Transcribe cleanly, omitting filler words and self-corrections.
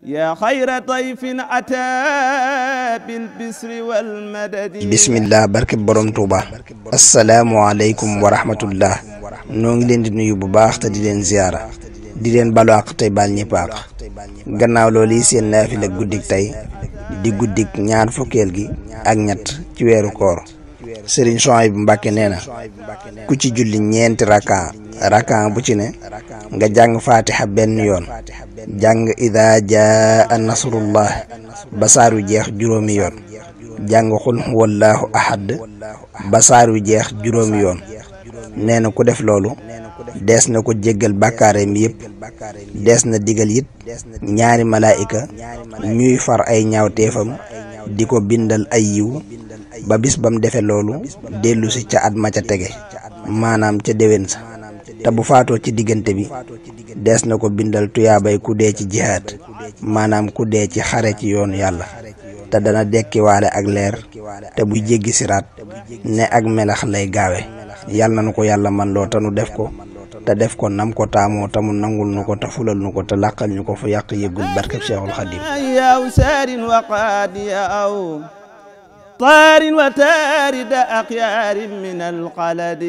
يا خير ضيف أتى بالبسر والمدد bismillah barke borom Touba. asalaamualeykum wa rahmatullah. noo ngi leen di nuyu bu baax te di leen ziyaara di leen balu àq tey baal ñëpp àq. gannaaw loolu yi seen naafila guddik tey di guddik ñaar fukkeel gi ak ñett ci weeru koor. Sëriñ Souhaïbou Mbacké nee na ku ci julli ñeenti rakaa bu ci ne nga jàng fatiha benn yoon, jàng idaa jaa nasrullah ba saar wi jeex juróomi yoon, jàng xul huwallaahu ahad ba saar wi jeex juróomi yoon. nee na ku def loolu dees na ko jéggal bàkkaareem yépp, dees na digal it ñaari malaayika ñuy far ay ñaawteefam di ko bindal ay yiw ba bis bam defe loolu dellu si ca at ma ca tege, maanaam ca déwén sa. te bu faatoo ci diggante bi dees na ko bindal tuyaabay ku dee ci jihaad, maanaam ku dee ci xare ci yoonu yàlla. te dana dekkiwaale ak leer, te bu jéggi siraat ne ak melax lay gaawe. yàlla na nu ko yàlla man loo te nu def ko, te def ko nam ko taamoo, te mu nangul nu ko te fulal nu ko te làqal ñu ko fu yàq yëggul barkeb Seexul Xadiim. طار وتارد أخيار من القلد